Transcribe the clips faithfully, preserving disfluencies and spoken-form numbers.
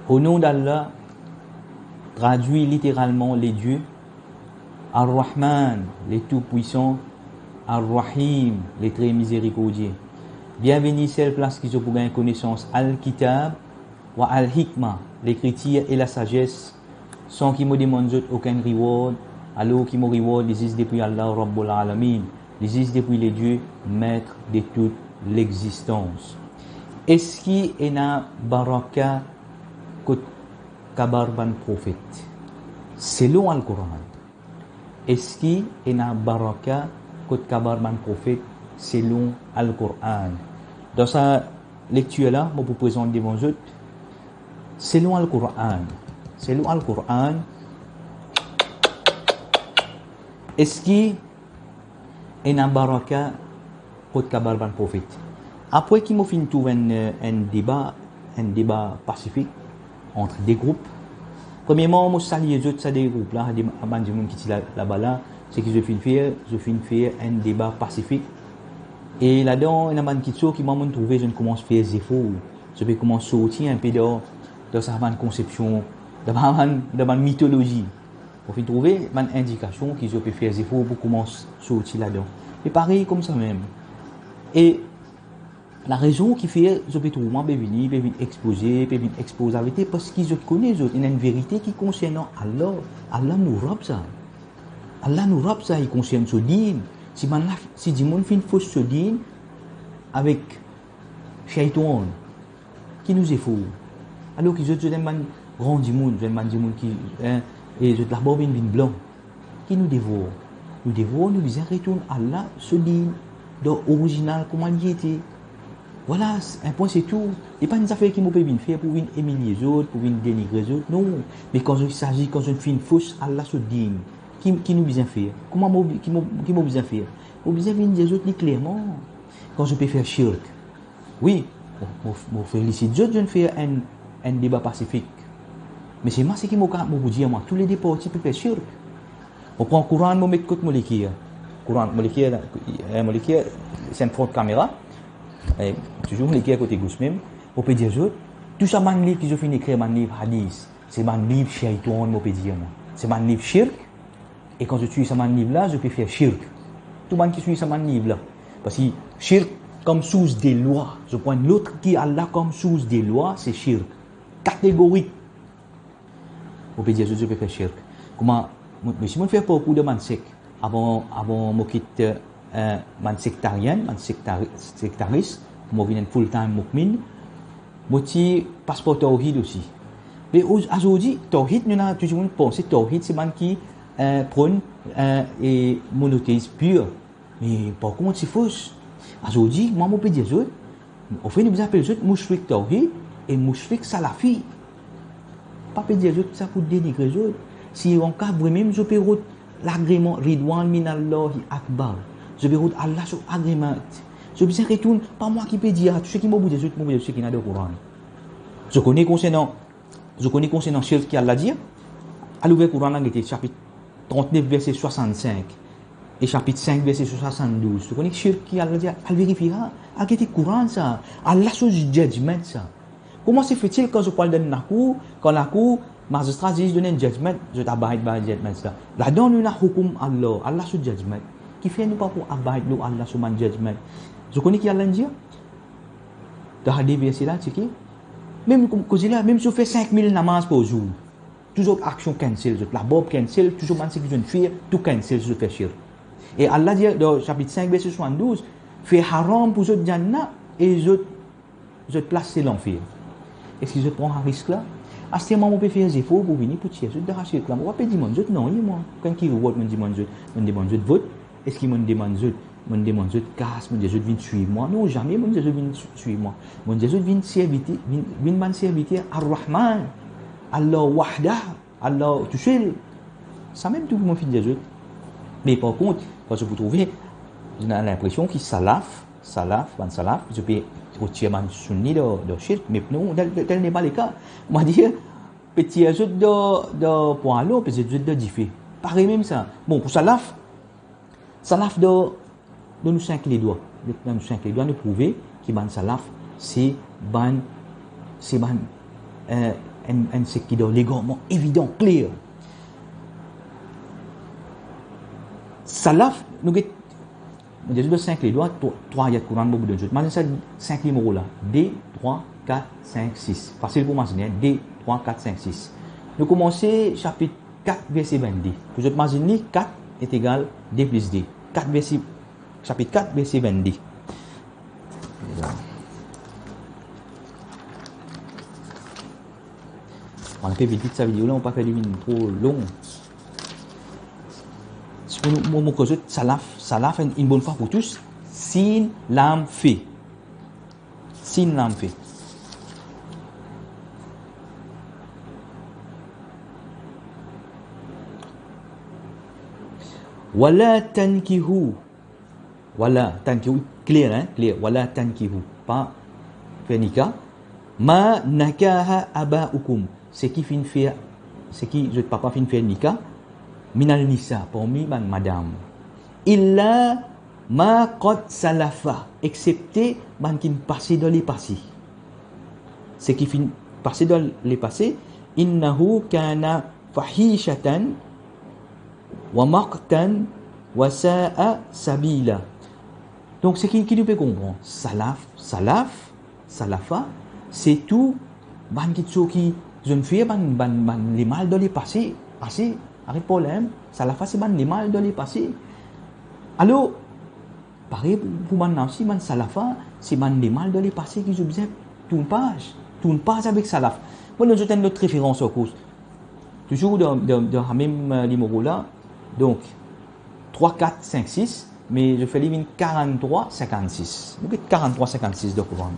Au nom d'Allah, tradwi literalman le Dieu, Ar-Rahman, le Tout-Puissant, Ar-Rahim, le Très Miséricordieux. Bienveni sel plas ki zot pou gagn konesans Al-Kitab wa Al-Hikma, lekritir e lasazes, san ki mo demann zot okenn reward, alor ki mo reward li zis depi Allah Rabbul Alamin, li zis depi le Dieu, Maître de toute l'existence. Eski ena baraka kot kabar bann profet, selon Al-Quran? Eski ena baraka kot kabar bann profet, selon Al-Quran? Dan sa lektir la, mo pou prezant devan zot, selon Al-Quran, selon Al-Quran, eski ena baraka kot kabar bann profet? Apre ki mo finn trouv enn, enn deba, enn deba pasifik ant de group. Premierman, mo salie zot, sa de group la, de, bann dimoun ki ti la, laba la, seki zot finn fer, zot finn fer enn deba pasifik. E ladan, ena bann kiksoz ki mwa, mo trouve zot koumans fer zefor, zot pe koumans sorti inpe dan, dan sa bann konsepsion, dan bann, dan bann mitolozi. Mo finn trouve bann indikasion ki zot pe fer zefor pou koumans sorti ladan. Me parey koumsa mem. E larezon ki fer zot pe trouv mwa pe vini, pe vinn expoze, pe vinn expoz laverite, parski zot kone zot ena enn verite ki konsernan Allah. Allah nou Rab sa. Allah nou Rab sa, li konsern so din. Si bann la, si dimoun finn fos so din avek shaytan, ki nou zefor? Alor ki zot, zot enn bann gran dimoun, zot enn bann dimoun ki, en, e zot labarb inn vinn blan. Ki nou devwar? Nou devwar, nou bizin retourn Allah so din, dan orizinal kouma li ete. Vwala, s-, enn pwin, se tou. Li pa enn zafer ki mo pe vinn fer pou vinn imilie zot, pou vinn denigre zot, non. Me kan zot sazi, kan zot finn fos Allah so din, ki, ki nou bizin fer? Kouma mo, ki mo, ki mo bizin fer? Mo bizin vinn dir zot li klerman. Kan zot pe fer shirk, wi, mo, mo, mo felisit zot, zot fer enn, enn deba pasifik. Me selman seki mo ka, mo pou dir mwa, toulede parti pe fer shirk. Mo pran Koran, mo met kot mo lekir. Koran, mo lekir, eh, mo lekir, se enn front kamera. Eh, touzour mo lekir kote gos mem. Mo pe dir zot, tou sa bann liv ki zot finn ekrir, bann liv hadis, se bann liv shaytan, mo pe dir mwa. Se bann liv shirk. E kan zot swiv sa bann liv la, zot pe fer shirk. Tou bann ki swiv sa bann liv la. Parski shirk kom sours de lwa. Zot pran lot ki Allah kom sours de lwa, se shirk. Kategorik. Mo pe dir zot, zot pe fer shirk. Kouma, mo, mo, si mo fer parkour dan bann sek, avan, avan mo kit, eh, bann sektarien, bann sektari-, sektaris, mo vinn enn full time mu'min, mo ti pas par tawhid osi. Me oz-, azordi, tawhid, nou ena tou dimoun panse tawhid se bann ki, eh, pran, eh, e monoteis pir. Me par kont, se fos. Azordi, mwa, mo pe dir zot, anfin, nou bizin apel zot moushrik tawhid e moushrik salafi. Pa pe dir zot sa pou denigre zot. Si an ka vremem zot pe rod lagreman, Ridwan minallahi akbar, zot pe rod Allah so agreement, zot bizin retourn, pa mwa ki pe dir, tou seki mo pou dir zot, mo pou dir zot seki ena dan Koran. Zot kone konsernan Zot kone konsernan shirk ki Allah dir? Al ouver Koran la, gete, sapit trantnef, verse swasannsink, e sapit sink, verse swasann-douz. Zot kone shirk ki Allah dir? Al verifie la. Al gete Koran sa. Allah so judgment sa. Kouma se fetil kan zot pou al dan lakour, kan lakour, mazistra, ziz donn enn judgment, zot abide by judgment sa? Ladan nou ena houkoum Allah, Allah so judgment. Kifer nou pa pou abide lor Allah so bann judgment? Zot kone ki Allah dir? Dan sa de verse la, ti ki, mem kouma, kouma dir la, mem si zot fer sink mil namaz par zour, tou zot aksion cancel, zot labarb cancel, tou zot bann seki zot fer, tou cancel, zot fer shirk. E Allah dir dan sapit sink, verse swasann-douz, fer haram pou zot Jannah e zot, zot plas se lanfer. Eski zot pran sa risk la? Aster mwa, mo pe fer zefor pou vini pou tir zot dan sa shirk la. Mo pa pe dimann zot nanye mwa. Kan ki reward mo dimann zot? Mo dimann zot vot? Eski mo demann zot, mo demann zot kas, mo dir zot vinn swiv mwa? Non, zame mo dir zot vinn swi-, swiv mwa. Mo dir zot vinn serviter, vinn, vinn bann serviter Ar-Rahman, Allah wahda, Allah tousel. Samem tou ki mo finn dir zot. Me par kont, kan zot pou trouve, zot ena linpresion ki salaf, salaf, bann salaf, zot pe retir bann sounni dan, dan shirk, me non, tel, tel, tel n'est pas le cas. Mo dir, pe tir zot dan, dan pwalon, pe tir zot dan dife. Parey mem sa. Bon, pou salaf, salaf dan, dan nou sink ledwa. Dan nou sink ledwa, nou prouve ki bann salaf, se bann, se bann, eh, enn, enn sek ki dan legarman evidan, kler. Salaf, nou get, mo dir zot dan sink ledwa, trwa, trwa ayat Koran mo pou donn zot. Mazinn sa sink nimero la. De, trwa, kat, sink, sis. Fasil pou mazinn, en. De, trwa, kat, sink, sis. Nou koumanse sapit kat, verse vennde. Pou zot mazinn li, kat est égal de plus de. Kat verse, sapit kat, verse vennde. Mo pe vit vit sa video la, mo pa fer li vinn tro long. Si pou nou, mo, mo koz zot salaf, salaf enn, enn bonn fwa pou tous, sin, lam, fe. Sin, lam, fe. Wala tankihu. Wala tankihu, kler, en, kler. Wala tankihu, pa fer nika. Ma nakaha abaukum, seki finn fer, seki zot papa finn fer nika, minan nisa, parmi bann madam. Illa ma qad salafa, exsepte bann ki pase dan lepase. Seki finn pase dan lepase, innahu kana fahishatan wa maqtan wa sa'a sabila. Donk, seki, ki nou pe konpran, salaf, salaf, salafa, se tou bann kiksoz ki zot inn fer bann, bann, bann lemal dan lepase, ase, aret problem, salafa se bann lemal dan lepase. Alor, parey pou, pou bann la osi, bann salafa, se bann lemal dan lepase ki zot bizin tourn paz, tourn paz avek salaf. Mo donn zot enn lot referans ankor. Touzour dan, dan, dan sa mem, eh, nimero la. Donk, trwa, kat, sink, sis, me zot fer li vinn karann-trwa, sinkant-sis. Nou get karann-trwa, sinkant-sis dan Koran.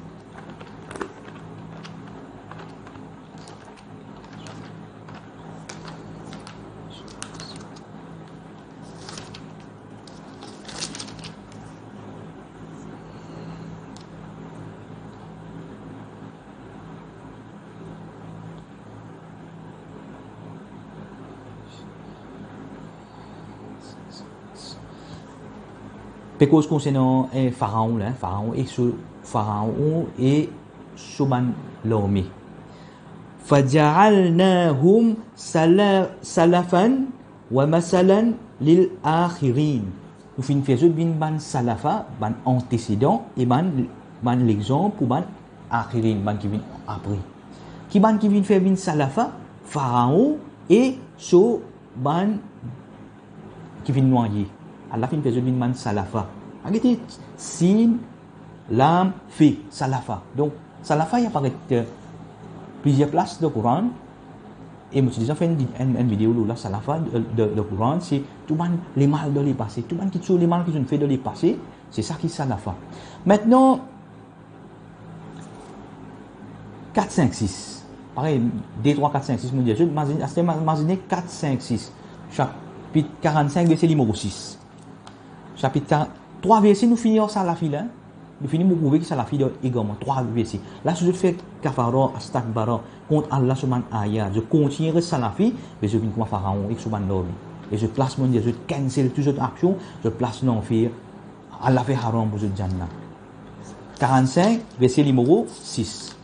Pe koz konsernan, eh, Faraon la, Faraon e so, Faraon e so bann larme. Faja'alnahum sala-, salafan wa masalan lil akhirin. Nou finn fer zot vinn bann salafa, bann antesedan, e bann, bann lexanp pou bann akhirin, bann ki vinn apre. Ki bann ki vinn fer vinn salafa? Faraon e so bann ki finn nwaye. Allah finn fer zot vinn bann salafa. Gete, sin, lam, fe, salafa. Donk, salafa, li aparet, eh, plizier plas dan Koran. E mo ti deza fer enn, enn, enn video lor la, salafa, eh, dan, dan Koran, se tou bann lemal dan lepase, tou bann kiksoz lemal ki zot inn fer dan lepase, se sa ki salafa. Aster, kat, sink, sis. Parey, de, trwa, kat, sink, sis, mo dir zot, mazinn-, aster, ma-, mazine kat, sink, sis. Sapit karann-sink, verse nimero sis. Sapit ka-, trwa verse, nou fini ar salafi la. Nou fini, mo prouve ki salafi dan egarman. Trwa verse. La, si zot fer kafara, astakbara kont Allah so bann ayat, zot kontigne res salafi, me zot vinn kouma Faraon ek so bann larme. E zot plas, mo dir zot, cancel tou zot aksion, zot plas lanfer, Allah fer haram pou zot jannat. Karann-sink, verse nimero sis.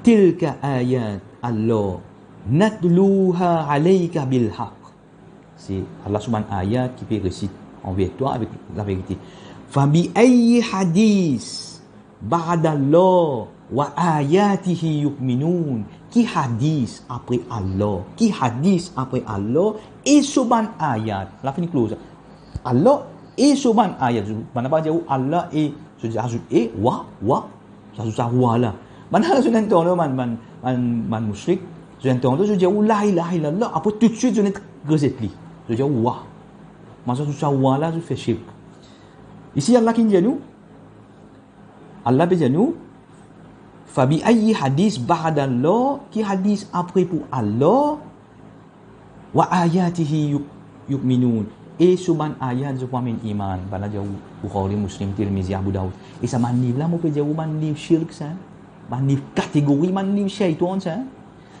Tilka ayat Allah natluha alayka bil haq. Se Allah so bann ayat ki pe resit anver twa avek laverite. Fa bi ayyi hadis ba'dallah wa ayatihi yu'minun. Ki hadis apre Allah? Ki hadis apre Allah e so bann ayat? La fini close. Allah e so bann ayat. Bann la pa dir ou Allah e, so dir azout e, wa, wa, sa, so sa wa la. Bann la, zot inn tande bann, bann, bann, bann moushrik, zot inn tande, zot dir ou la ilaha illallah, apre toutswit zot inn rezet li. Zot dir ou wa. Mem sa, so sa wa la, zot fer shirk. Isi, Allah ki dir nou, Allah pe dir nou, fa bi ayyi hadis ba'dallah, ki hadis apre pou Allah, wa ayatihi yu-, yu'minun. E so bann ayat zot pou amenn iman. Bann la dir ou Bukhari, Muslim, Tirmizi, Abu Daud. E sa bann liv la, mo pe dir ou bann liv shirk sa. Bann liv kategori, bann liv sheytan sa.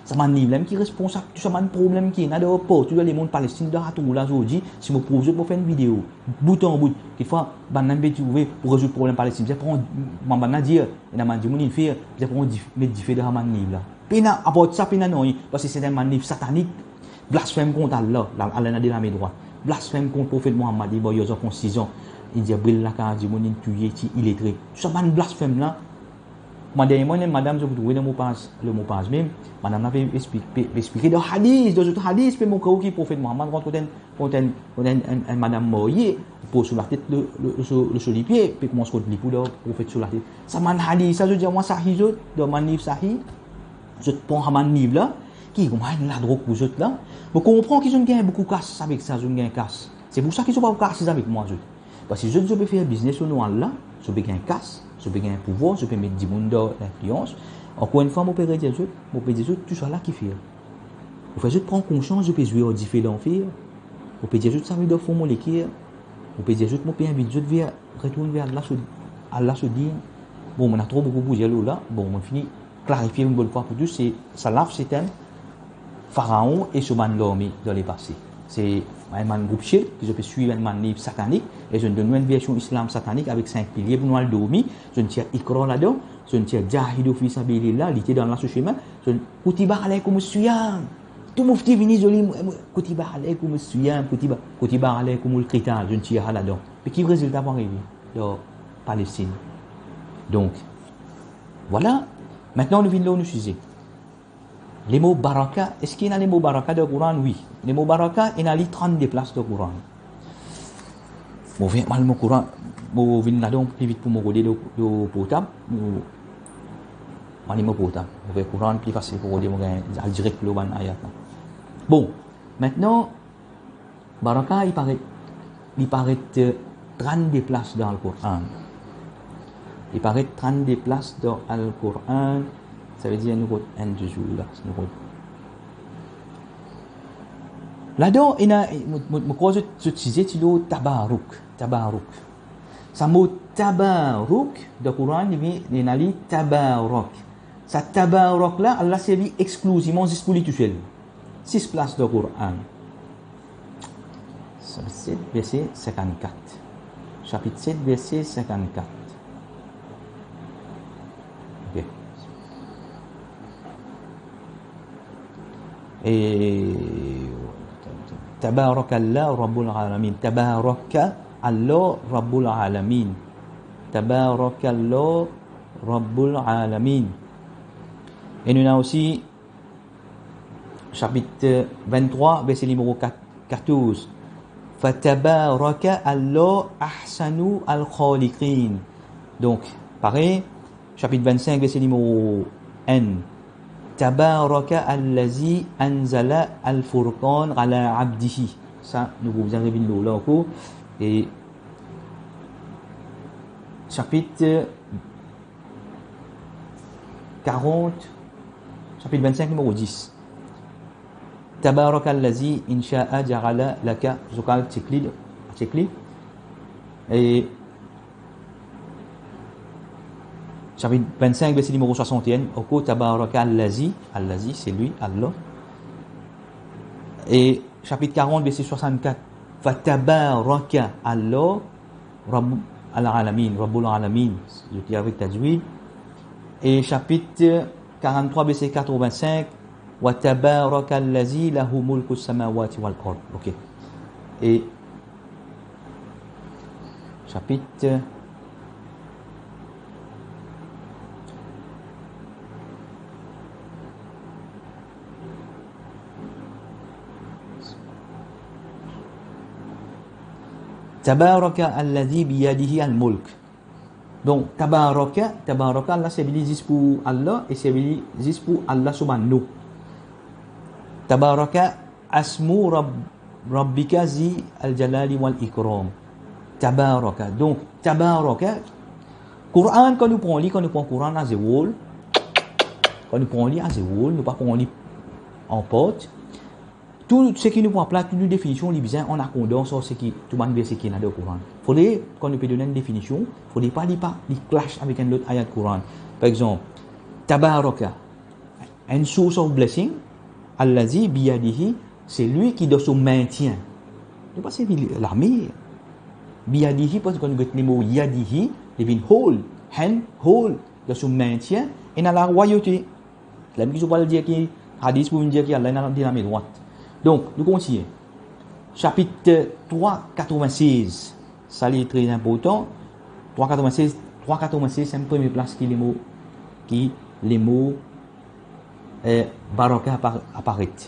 Sa bann liv la mem ki responsab tou sa bann problem ki ena dan partou dan lemond. Palestin dan sa trou la zordi. Si mo prouv zot, mo fer enn video bout an bout. Kikfwa bann la pe trouve pou rezoud problem Palestin, bizin pran, bann la dir, ena bann dimoun inn fer, bizin pran dif-, met dife dan sa bann liv la. Pena, apar sa, pena nanye, parski se enn bann liv satanik, blasfem kont Allah, la, Allah ena de lame drwat. Blasfem kont Profet Mohammad, li bar Yozef onz sizan, inn dir bril lakaz dimoun, inn touye ti iletre. Tou sa bann blasfem la, Kouma dernie mwa, enn madam, zot pou trouve dan mo paz, lor mo paz mem, madam la pe explik-, pe, pe explike dan hadis, dan zot hadis, pe montre ou ki Profet Mohammad rant kot enn, kot enn, kot enn, enn, enn madam marye, poz so latet lor, lor, lor so, lor so lipie, pe koumans rod lipou dan Profet so latet. Sa bann hadis sa, zot dir mwa sahi zot, dan bann liv sahi, zot pran sa bann liv la, ki kouma enn ladrog pou zot la. Mo konpran ki zot gagn boukou kas avek sa, zot gagn kas. Se pou sa ki zot pa pou kas avek mwa zot. Parski zot, zot pe fer biznes o non Allah, zot pe gagn kas, zot pe gagn pouvwar, zot pe met dimoun dan linflians. Ankor enn fwa, mo pe redir zot, mo pe dir zot, tou sa la ki fer. Mo fer zot pran konsians, zot pe zwe ar dife lanfer. Mo pe dir zot sa vinn dan fon mo leker. Mo pe dir zot, mo pe invit zot ver, retourn ver Allah so, Allah so din. Bon, mo ena tro boukou pou dir lor la. Bon, mo fini klarifie enn bonn fwa pou tou, se, salaf se enn Faraon e so bann larme dan lepase. Se enn bann group shirk ki zot pe swiv enn bann liv satanik, e zot donn nou enn version islam satanik avek sink pilie pou nou al dormi, zot tir ikra ladan, zot tir jahidu fi sabilillah, lite dan Allah so semin, zot kutiba alaykumus siyam. Tou mufti vini zoli, mwa, mwa, kutiba alaykumus siyam, kutiba, kutiba alaykumul qital, zot tir sa ladan. Me ki rezilta pou arive dan Palestin? Donk, vwala. Aster nou vinn lor nou size. Lemo baraka, eski ena lemo baraka dan Koran? Wi. Lemo baraka, ena li trannde plas dan Koran. Mo vinn, mo al mo Koran, mo vinn ladan pli vit pou mo rode lor, lor portab, mo, mo alim mo portab. Mo fer Koran pli fasil pou rode, mo gagn al direk lor bann ayat la. Bon, aster, baraka, li paret, li paret, eh, trannde plas dan Al-Koran. Li paret trannde plas dan Al-Koran. Savedir nou kot enn, de zour la, nou kot. Ladan, ena, mo, mo, mo krwar zot, zot size ti lor tabaruk, tabaruk. Sa mo tabaruk, dan Koran, li, li ena li tabarak. Sa tabarak la, Allah servi exklizivman zis pou li tousel. Sis plas dan Koran. Sapit set, verse sinkannkat. Sapit set, verse sinkannkat. Ok. E, Tabarakallah Rabbul Alamin. Tabaraka Allah Rabbul Alamin. Tabarakallah Rabbul Alamin. E nou ena osi sapit vinn-trwa, verse nimero kat-, katorz. Fatabaraka Allah ahsanul khaliqin. Donk, parey, sapit vinn-sink, verse nimero enn. Tabaraka allazi anzala al-furqan ala abdihi. Sa, nou pou bizin revinn lor la ankor. E sapit karant, sapit vinn-sink, nimero dis. Tabarakallazi in sha'a ja'ala laka, zot kapav chek li, chek li. E sapit vinn-sink, verse nimero swasant-e-enn, ankor tabarakallazi, allazi, se li, Allah. E sapit karant, verse swasant-kat, fatabaraka Allah Rabbul alamin, Rabbul alamin, zot li avek tajwid. E sapit karant-trwa, verse katrovin-sink, wa tabarakallazi lahu mulkus samawati wal ard. Ok. E sapit Tabarakallazi biyadihil mulk. Donk, tabaraka, tabaraka, Allah servi li zis pou Allah, e servi li zis pou Allah so bann nom. Tabaraka asmu Rabb-, rabbika zil jalali wal ikram. Tabaraka. Donk, tabaraka, Koran, kan nou pran li, kan nou pran Koran as a whole, kan nou pran li as a whole, nou pa pran li an parti, tou seki nou pou apla, tou nou definision, li bizin an akordans ar seki, tou bann verse ki ena dan Koran. Fode, kan nou pe donn enn definision, fode pa li pa, li clash avek enn lot ayat Koran. Par exanp, tabaraka. Enn source of blessing, allazi biyadihi, se li ki dan so maintien. Nou pa servi lamer. Biyadihi, parski kan nou get lemo yadihi, li vinn hold, hand, hold, dan so maintien, ena larwayote. Lamem ki zot pral dir ki hadis pou vinn dir ki Allah ena de lame drwat. Donk, nou kontigne. Sapit trwa katrovin-sez. Sa li tre inportan. Trwa katrovin-sez, trwa katrovin-sez, se premie plas ki lemo, ki lemo, eh, baraka apar-, aparet.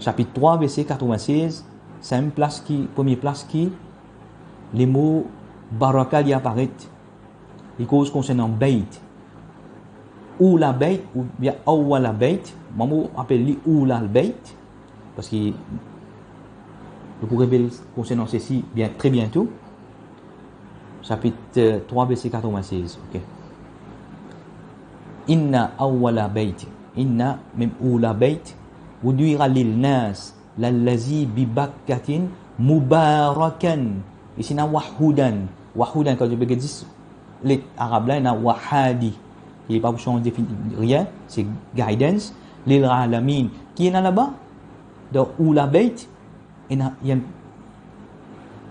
Sapit trwa, verse katrovin-sez, se plas ki, premie plas ki lemo baraka li aparet. Li koz konsernan beit. Oula beit oubien awala beit, mo apel li oula beit, parski nou pou revel konsernan sesi bien, tre biento. Sapit, eh, trwa, verse katrovin-sez, ok. Inna awala beit, inna, mem oula beit, wudi'a linnas, lallazi bi Bakkatin mubarakan. Isi ena wahudan. Wahudan, kan zot pe get zis let arab la, ena wahadi. Li pa pou sanz defini-, rien, se guidance. Lil alamin. Ki ena laba? Dan oula beit, ena, ena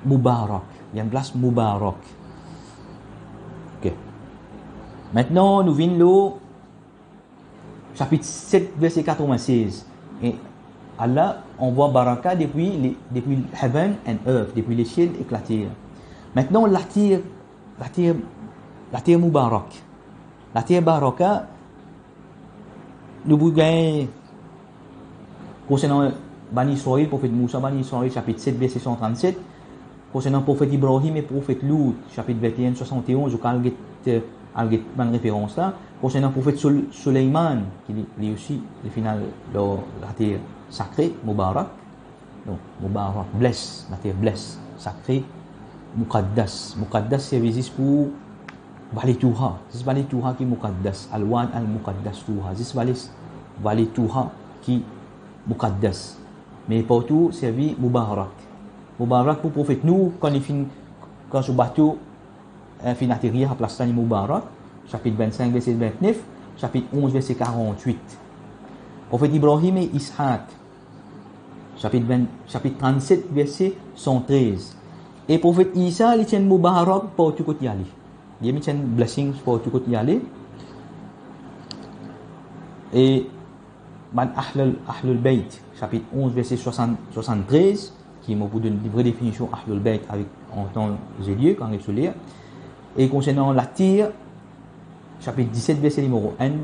mubarak. Ena enn plas mubarak. Ok. Aster, nou vinn lor sapit set, verse katrovin-sez. E Allah anvwa baraka depi le, depi heaven and earth, depi lesiel ek later. Aster, later, later, later mubarak. Later baraka, nou pou gagn konsernan Bani Israil, profet Mousa, Bani Israil, sapit set, verse san trannset. Konsernan profet Ibrahim e profet Lout, sapit vinte et un, soixante et onze, ou kapav al get, eh, al get bann referans la. Konsernan profet Soul-, Souleyman, ki li, li osi, li finn al lor later sakre, mubarak. Donk, mubarak, bless, later bless, sakre, mukaddas. Mukaddas servi zis pou vale Touha. Zis vale Touha ki mukaddas. Al-Wad al-Mukaddas Touha. Zis vale, vale Touha ki mukaddas. Me partou servi mubarak. Mubarak pou profet Nouh, kan li finn, kan so bato, eh, finn aterir, sa plas la li mubarak. Sapit vinn-sink, verse vinn-nef, sapit onz, verse karant-wit. Profet Ibrahim e Ishak, sapit vinn, sapit trannset, verse san trez. E profet Isa, li ti enn mubarak partou kot li ale. Li ti enn blessing partou kot li ale. E bann Ahlul, Ahlul Beit, sapit onz, verse swasant, swasanntrez, ki mo pou donn vre definision Ahlul Beit avek, an tan ze lye, kan get so ler. E konsernan later, sapit diset, verse nimero enn,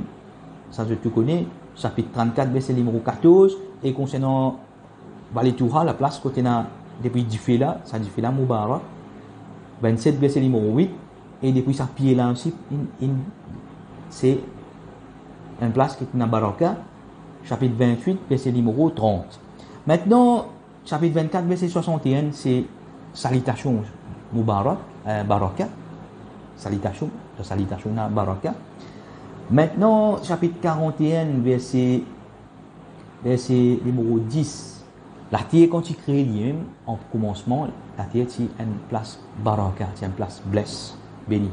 sa zot tou kone, sapit trannkat, verse nimero katorz, e konsernan vale Touha, laplas kot ena depi dife la, sa dife la mubarak, vinn-set, verse nimero wit, e depi sa pie la osi, inn, inn, se enn plas ki ena baraka, sapit vinn-wit, verse nimero trant. Aster, sapit vinn-kat, verse swasant-e-enn, se salitasion mubarak, eh, baraka, salitasion, salitasion ena baraka. Aster, sapit karant-e-enn, verse, verse nimero dis. Later kan ti kree limem, an koumansman, later ti enn plas baraka, ti enn plas bless, beni.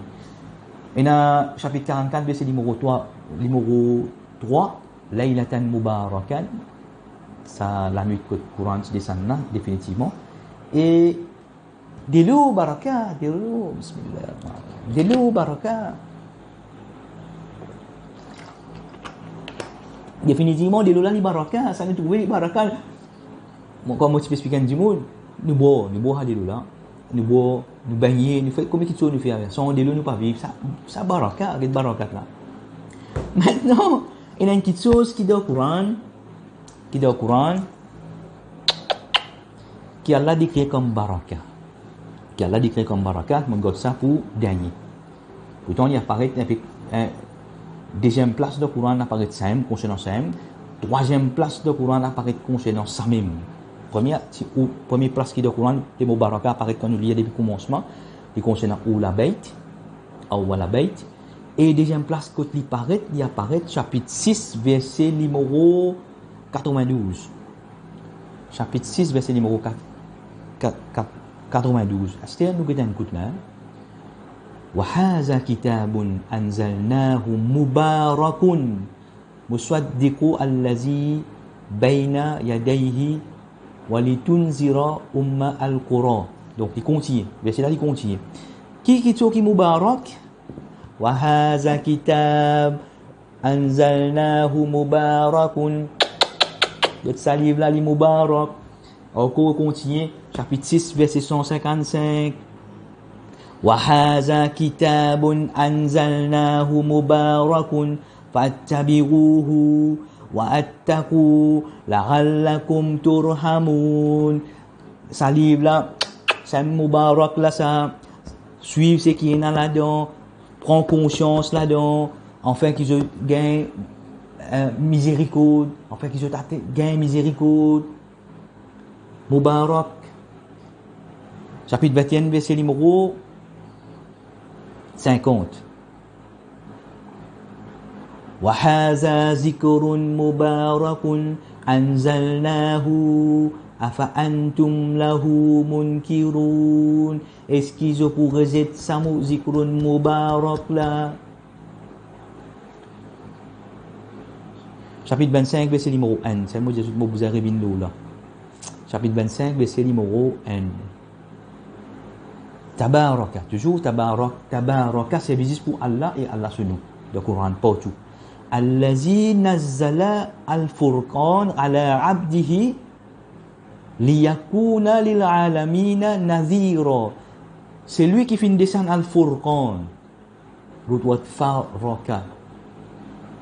Ena sapit karant-kat, verse nimero trwa, nimero trwa, Laylatan Mubarakatan, sa lanwit kot Koran ti desann la, definitivman. E delo baraka, delo, bismillah, delo baraka. Definitivman, delo la li baraka, sa nou trouve li baraka. Mo, kouma mo ti pe explik enn dimoun, nou bwar, nou bwar sa delo la, nou bwar, nou begne, nou fer, konbien kiksoz nou fer avek. San delo nou pa viv, sa, sa baraka, get barakat la. Aster, ena enn kiksoz ki dan Koran, ki dan Koran, ki Allah dekrir kom baraka. Ki Allah dekrir kom baraka, mo gard sa pou dernie. Pourtan, li aparet avek, eh, deziem plas dan Koran aparet Saim, konsernan Saim. Trwaziem plas dan Koran aparet konsernan Samim. Premie, ti, ou, premie plas ki dan Koran, lemo baraka aparet kan nou lir depi koumansman, li konsernan Oula Beit, Awala Beit. E deziem plas kot li paret, li aparet sapit sis, verse nimero katrevin-douz. Sapit sis, verse nimero kat, kat, kat, katrevin-douz. Aster, nou get enn kout la, hein. Wa haza kitabun anzalnahu mubarakun. musaddiqu allazi bayna yadayhi wa litunzira umma al-qura. Donk, li kontigne. Verse la, li kontigne. Ki, ki so ki mubarak? Wa haza kitab anzalnahu mubarakun. Get sa liv la, li mubarak. Ankor kontigne, sapit sis, verse san sinkant-sink. Wa haza kitabun anzalnahu mubarakun fattabi'uhu wa attaqu la'allakum turhamun. Sa liv la, sa mubarak la sa, swiv seki ena ladan, pran konsians ladan, afin ki zot gagn, eh, mizerikord, afin ki zot ate-, gagn mizerikord. Mubarak. Sapit vinteenn, verse nimero sinkant. Wa haza zikrun mubarakun anzalnahu, afa antum lahu munkirun. Eski zot pou rezet sa mo zikrun mubarak la? Sapit vintnsink, verse nimero enn. Sa mo dir zot, mo bizin revinn lor la. Sapit vintnsink, verse nimero enn. Tabaraka, touzour tabarak-, tabaraka, servi zis pou Allah e Allah so nom. Dan Koran, partou. Allazi nazzala al-furqan ala abdihi liyakuna lil alamina nazira. Selwi ki finn desann al-Furqan, lot word farraqa,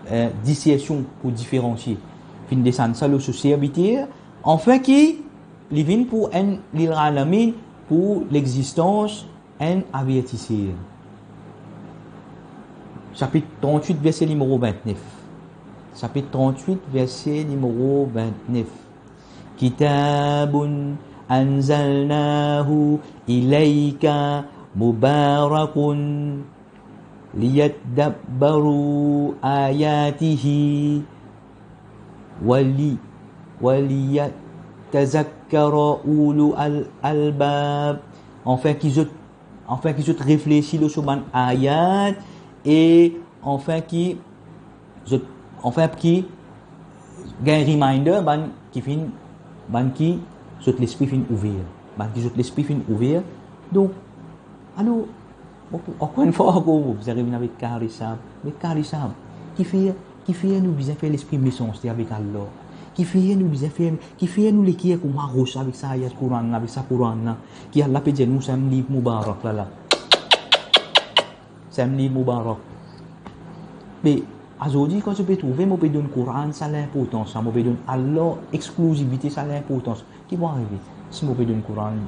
eh, disersion pou diferansie, finn desann sa lor so serviter, afin ki li vinn pou enn lil alamin, pou lexistans enn avertiser. Sapit trantwit, verse nimero vintnef. Sapit trantwit, verse nimero vintnef. Kitabun anzalnahu ilayka mubarakun liyadabbaru ayatihi wali-, waliyatazakkara ulul al-, albab. Afin ki zot, afin ki zot reflesi lor so bann ayat e afin ki zot, afin ki gagn reminder bann ki finn, bann ki zot lespri finn ouver, bann ki zot lespri finn ouver. Donk, alor, bon, ankor enn fwa ankor, mo bizin revinn avek kar lesab, avek kar lesab. Kifer, kifer nou bizin fer lespri mesanste avek Allah? Kifer nou bizin fer, kifer nou leker kouma ros avek sa ayat Koran la, avek sa Koran la, ki Allah pe dir nou sa enn liv mubarak la la? Sa enn liv mubarak. Me azordi, kan zot pe trouve mo pe donn Koran sa linportans, sa mo pe donn Allah exklizivite sa linportans, ki pou arive si mo pe donn Koran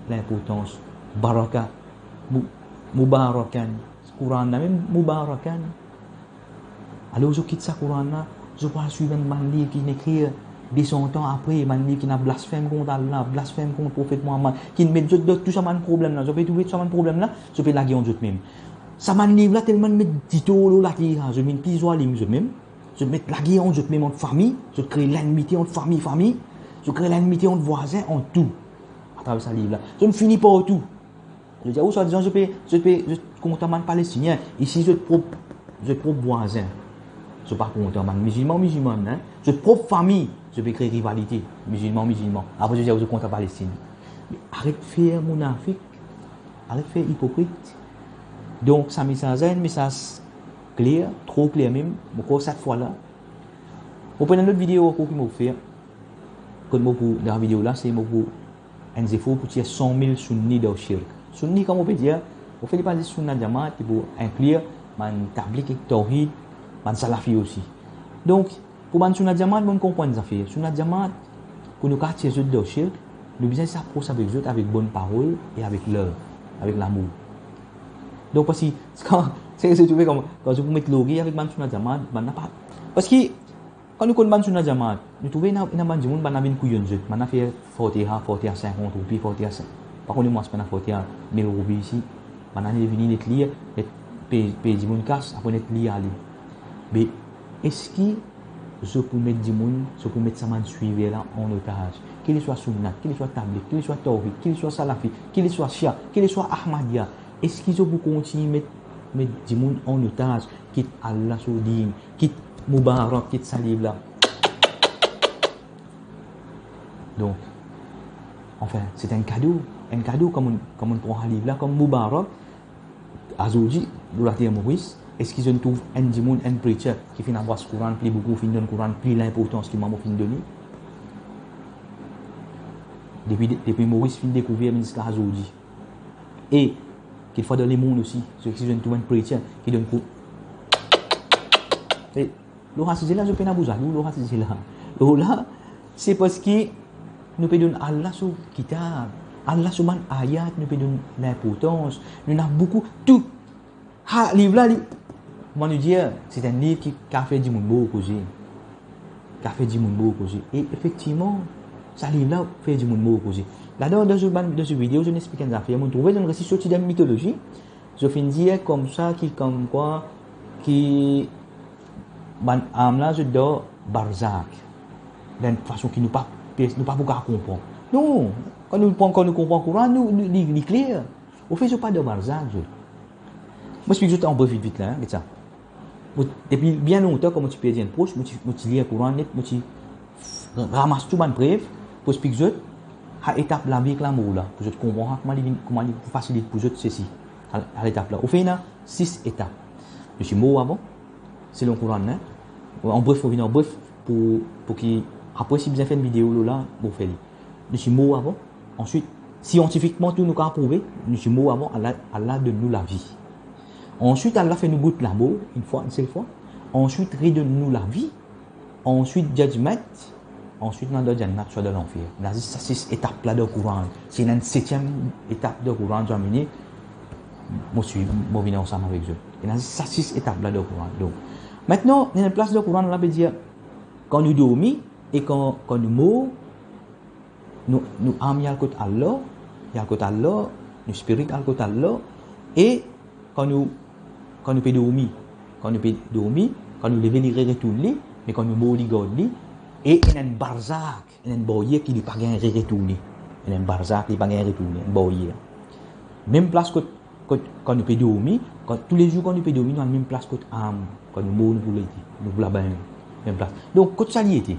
linportans? Baraka, mu-, mubarakan. Koran la mem mubarakan. Alor zot kit sa Koran la, zot pou al swiv enn bann liv ki finn ekrir de san an apre, bann liv ki ena blasfem kont Allah, blasfem kont Profet Muhammad, ki met zot dan tou sa bann problem la. Zot pe trouve tou sa bann problem la, zot pe lage ant zot mem. Sa bann liv la telman met ditor lor later la, zot vinn pli zwalim zot mem. Zot met lagere ant zot mem, ant fami, zot kre lennmite ant fami, fami, zot kre lennmite ant vwazin, ant tou. Atraver sa liv la, zot fini partou. Zot dir, ou swadizan zot pe, zot pe, zot kontan bann Palestinien. Isi zot prop, zot prop vwazin, zot pa kontan. Bann mizilman, mizilman, hein? Zot prop fami, zot pe kre rivalite. Mizilman, mizilman. Apre zot dir, zot kontan Palestinn. Aret fer mounafik, aret fer ipokrit. Donk, sa mesaz la, enn mesaz kler, tro kler mem, mo krwar sak fwa la. Mo pou ena enn lot video ankor ki mo pou fer. Kot mo pou, dan video la, se mo pou enn zefor pou tir san mil Sunni dan shirk. Sunni, kouma mo pe dir, mo fer li pa zis Sunnat Jamaat, li pou inklir bann Tablig ek Tawhid, bann Salafi osi. Donk, pou bann Sunnat Jamaat, bann konprann zafer. Sunnat Jamaat, pou nou kapav tir zot dan shirk, nou bizin apros avek zot avek bonn parol e avek love, avek lamour. Donk, parski, kan, se, se trouve kan, kan zot pou met lorgey avek bann Sunnat Jamaat, bann la pa. Parski, kan nou konn bann Sunnat Jamaat, nou trouve ena, ena bann dimoun, bann la vinn kouyonn zot, bann la fer Fatiha, Fatiha sinkant roupi, Fatiha sink, pa kone mwa, bann la Fatiha mil roupi isi, bann la vini net lir, net pe, pe dimoun kas, apre net lir ale. Me eski zot pou met dimoun, zot pou met sa bann swiver la an otaz? Ki li swa Sunnat, ki li swa Tablig, ki li swa Tawhid, ki li swa Salafi, ki li swa Shia, ki li swa Ahmadiya, eski zot pou kontign met, met dimoun an otaz, kit Allah so din, kit Mubarak ki ti sa liv la. Donk, anfin, se enn kado, enn kado kan mo, kan mo pran sa liv la kom Mubarak, azordi, lor later Moris, eski zot trouv enn dimoun, enn preacher ki finn apras Koran pli boukou, finn donn Koran pli linportans ki mwa mo finn donn li? Depi, depi Moris finn dekouver ziska azordi. E, kikfwa dan lemond osi, so eski zot trouv enn preacher ki donn kou-, e, lor sa size la, zot pena pou zalou, lor sa size la. Lor la, se parski nou pe donn Allah so kitab, Allah so bann ayat, nou pe donn linportans. Nou ena boukou, tou. Ha, liv la, li, mo dir, se enn liv ki kapav fer dimoun mor koze. Kapav fer dimoun mor koze. E efektivman, sa liv la fer dimoun mor koze. Ladan, dan so bann, dan so video, zot finn explik enn zafer, mo trouve zot resi sorti dan mitolozi, zot finn dir koumsa ki, komkwa, ki bann am la, zot dan barzak. Dan enn fason ki nou pa, nou pa pou kapav konpran. Non, kan nou pran, kan nou konpran Koran, nou, nou, li, li kler. Anfet, zot pa dan barzak, zot. Mo explik zot an bref vit vit la, hein, get sa. Mo, depi bien lontan, kan mo ti perdi enn pros, mo ti, mo ti lir Koran net, mo ti ramas tou bann prev, pou explik zot, sa etap lavi ek lamor la, pou zot konpran sa, kouma li vinn, kouma li pou fasilit pou zot sesi, sa, sa etap la. Anfet, ena sis etap. Nou ti mor avan, selon Koran la, hein. An bref, mo vinn an bref, pou, pou ki, apre, si bizin fer enn video lor la, mo fer li. Nou ti mor avan. Answit, siantifikman tou nou kapav prouve, nou ti mor avan, Allah, Allah donn nou lavi. Answit, Allah fer nou gout lamor, enn fwa, enn sel fwa. Answit, redonn nou lavi. Answit, judgment. Answit, nou al dan Jannat, swa dan lanfer. Ena zis sa sis etap la dan Koran. Si ena enn setiem etap dan Koran, zot amenn, mo swiv, mo vinn ansam avek zot. Ena zis sa sis etap la dan Koran. Donk, aster, ena enn plas dan Koran, la pe dir, kan nou dormi e kan, kan nou mor, nou, nou am li al kot Allah, li al kot Allah, nou spirit al kot Allah, e kan nou, kan nou pe dormi, kan nou pe dormi, kan nou leve li retourn li, me kan nou mor li gard li, e ena enn barzak, ena enn baryer ki li pa gagn retourne, ena enn barzak li pa gagn retourne, enn baryer. Mem plas kot, kot, kan nou pe dormi, kan, toulezour kan nou pe dormi, nou al mem plas kot am, kan nou mor nou pou lete, nou pou laba, mem plas. Donk, kot sa li ete?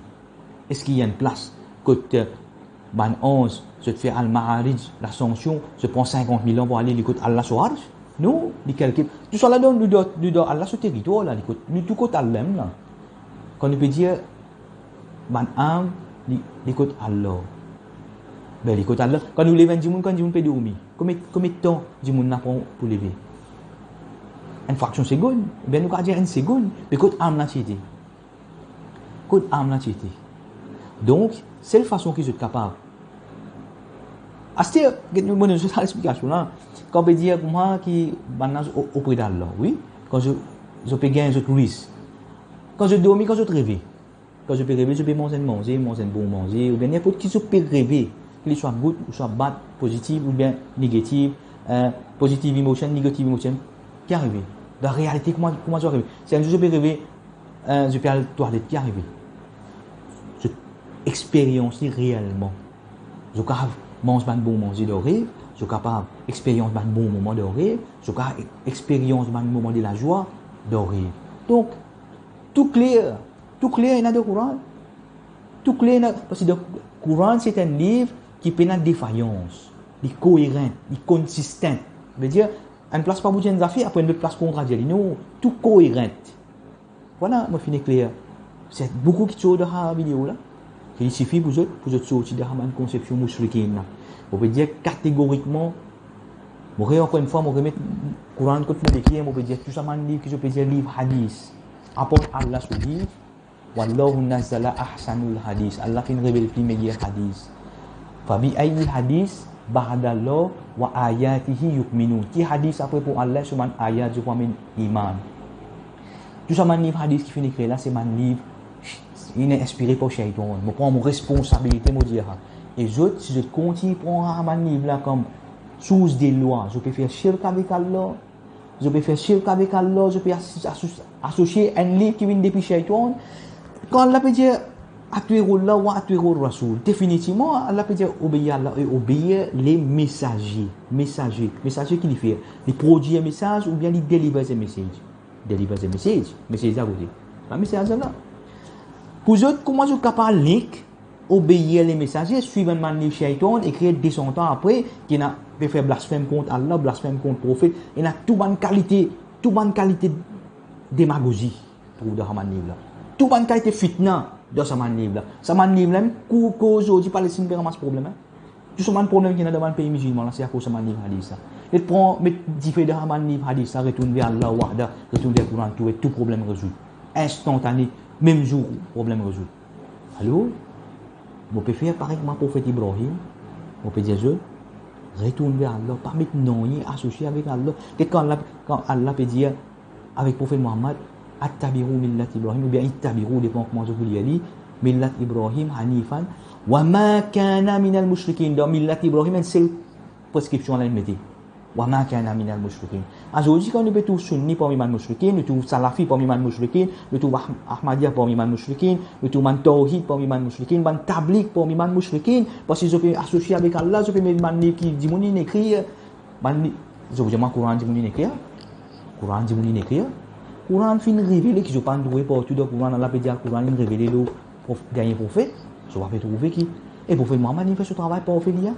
Eski ena enn plas kot, eh, bann anz, zot fer al Maarij, Lasansion, zot pran sinkant mil an pou ale li kot Allah so Arsh? Non, li kelke, tousala dan, nou dan, nou dan Allah so teritwar la, li kot, nou tou kot Allah mem la. Kan nou pe dir, bann am, li, li kot Allah. Be, li kot Allah. Kan nou lev enn dimoun, kan dimoun pe dormi, komie, komie tan dimoun la pran pou leve? Enn fraksion segonn, oubien nou kapav dir enn segonn, me kot am la ti ete? Kot am la ti ete? Donk, sel fason ki zot kapav. Aster, get nou, mo donn zot sa lexplikasion la. Kan pe dir kouma ki bann la o-, opre d'Allah, wi. Kan zot, zot pe gagn zot ris. Kan zot dormi, kan zot reve. Kan zot pe reve, zot pe manz enn manze, manz enn bon manze, oubien ninport ki zot pe reve, ki li swa good, ouswa bad, pozitiv oubien negativ, eh, positive emotion, negative emotion, ki arive? Dan realite, kouma, kouma zot arive? Si enn zour zot pe reve, eh, zot pe al twalet, ki arive? Zot experyans li reelman. Zot kapav manz bann bon manze dan rev, zot kapav experyans bann bon moman dan rev, zot kapav experyans bann moman de lazwa dan rev. Donk, tou kler, tou kler ena dan Koran. Tou kler ena, parski dan Koran se enn liv ki pena defayans, li koeran, li konsistan. Vedir, enn plas pa pou dir enn zafer, apre enn lot plas kontradir li. Non, tou koeran. Vwala, mo fini kler. Se boukou ki ti dan sa video la. Ki li sifi pou zot, pou zot sorti dan sa bann konsepsion mousrikin la. Mo pe dir kategorikman, mo re-, ankor enn fwa, mo remet Koran kot mo lekir, mo pe dir tou sa bann liv ki zot pe dir liv hadis. Apar Allah so liv, "Wallahu nazzala ahsanal hadis." Allah finn revel pli meyer hadis. "Fa bi ayyi hadis ba'dallahi wa ayatihi yu'minun." Ki hadis apre pou Allah, so bann ayat, zot pou amenn iman? Tou sa bann liv hadis ki finn ekrir la, se bann liv inn inspire par shaytan. Mo pran mo responsabilite, mo dir sa. E zot, si zot kontign pran sa bann liv la kom sours de lwa, zot pe fer shirk avek Allah, zot pe fer shirk avek Allah, zot pe aso-, aso-, asosie enn liv ki vinn depi shaytan. Kan Allah pe dir, "Ati'ullah wa ati'ur rasoul", definitivman, Allah pe dir, "Obeir Allah e obeir le mesaze." Mesaze, mesaze ki li fer? Li prodwir mesaz oubien li deliver ze mesaz? Deliver ze mesaz, mesaz la kote? Bann mesaz la. Pou zot, kouma zot kapav link, obeir lemesaz, swiv enn bann liv shaitan, ekrir de san an apre, ki ena pe fer blasfem kont Allah, blasfem kont profet, ena tou bann kalite, tou bann kalite demagozi trouv dan sa bann liv la. Tou bann kalite fitna dan sa bann liv la. Sa bann liv la, mem kou, kou zordi Palestinn pe ramas problem, hein. Tou sa bann problem ki ena dan bann pei mizilman la, se akoz sa bann liv hadis la. Met pran, met dife dan sa bann liv hadis la, retourn ver Allah wahda, retourn ver Koran, tou, tou problem rezoud. Instantane, mem zour, problem rezoud. Alor, mo pe fer parey kouma profet Ibrahim, mo pe dir zot, retourn ver Allah, pa met nanye asosie avek Allah. Get kan Allah, kan Allah pe dir avek profet Muhammad, "Attabi'u millat Ibrahim", oubien "Ittabi'u", depan kouma zot pou lir li, "millat Ibrahim hanifan, wa ma kana minal mushrikin." Dan millat Ibrahim, enn sel preskripsion la inn mete. "Wa ma kana minal mushrikin." Azordi, kan nou pe trouv Sunni parmi bann mushrikin, nou trouv Salafi parmi bann mushrikin, nou trouv Ah-, Ahmadiyya parmi bann mushrikin, nou trouv bann Tawhid parmi bann mushrikin, bann Tablig parmi bann mushrikin, parski zot pe asosie avek Allah, zot pe met bann liv ki dimoun inn ekrir, bann li-, zot pou dir mwa Koran dimoun inn ekrir? Koran dimoun inn ekrir? Koran finn revele ki zot pa'nn trouve partou dan Koran, Allah pe dir Koran inn revele lor prof-, dernie profet, zot pa pe trouve ki. E profet Muhammad, li fer so travay parfe li, hein.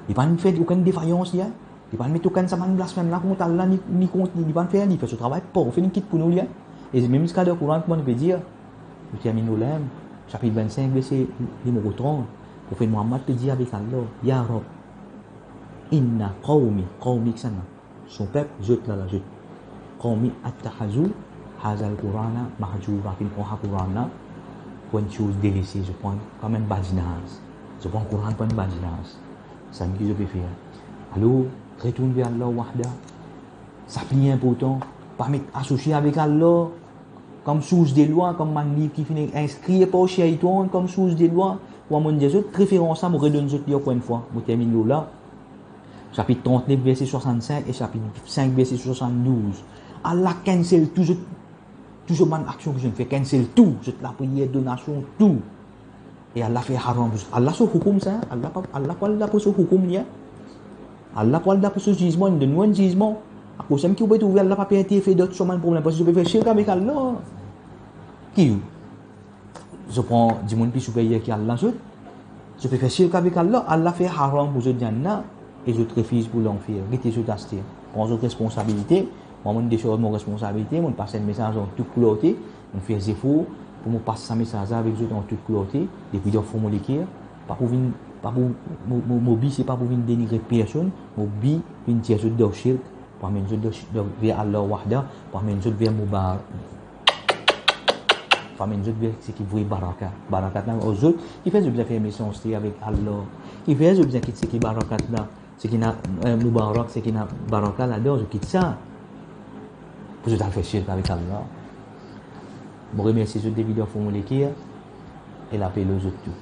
Li pa'nn fer okenn defayans li, hein. Li pa'nn met okenn sa bann blasfem la kont Allah, ni, ni kont, li pa'nn fer, li fer so travay parfe, li kit pou nou li, hein. E mem ziska dan Koran, kouma nou pe dir, nou terminn lor la, sapit vennsink, verse nimero trant, profet Muhammad pe dir avek Allah, "Ya Rabb, inna qawmi", qawmi kisannla, son pep, zot la, la zot. "Qawmi attahazu hazal Qurana mahjura", finn pran sa Koran la pou enn sourse delese, zot pran kouma enn badinaz. Zot pran Koran kouma enn badinaz. Sa ki zot pe fer. Alor, retourn ver Allah wahda. Sa pli inportan, pa met asosie avek Allah kom sourse de lwa, kom bann liv ki finn inspire par shaitan kom sourse de lwa. Kouma mo dir zot, referans la, mo redonn zot li ankor enn fwa, mo terminn lor la. Sapit trant-nef, verse swasann-sink e sapit sink, verse swasann-douz. Allah cancel tou zot, tou zot bann aksion ki zot fer, cancel tou, zot lapriyer, donasion, tou. E Allah fer haram. Allah so houkoum sa, Allah pa, Allah pou al dapre so houkoum li, hein. Allah pou al dapre so zizman, li donn nou enn zizman. Akoz samem ki ou pe trouve Allah pa pe interfer dan so bann problem, parski zot pe fer shirk avek Allah. Ki ou? Zot pran dimoun pli siperyer ki Allah zot. Zot pe fer shirk avek Allah, Allah fer haram pou zot Jannah, e zot refiz pou lanfer. Gete zot aster. Pran zot responsabilite. Mwa, mo desarz mo responsabilite, mo pas enn mesaz an tou klarte, mo fer zefor pou mo pas sa mesaz la avek zot an tou klarte, depi dan fon mo leker, pa pou vinn, pa pou, mo, mo, mo bi se pa pou vinn denigre personn, mo bi vinn tir zot dan shirk, pou amenn zot dan, dan, ver Allah wahda, pou amenn zot ver Mubar-, pou amenn zot ver seki vre barakat. Barakat la, o zot, kifer zot bizin fer mesanste avek Allah? Kifer zot bizin kit seki barakat la? Seki ena, eh, Mubarak, seki ena baraka ladan, zot kit sa. Pou zot al fer shirk avek Allah. Mo remersie zot depi dan fon mo leker, e lape lor zot tou.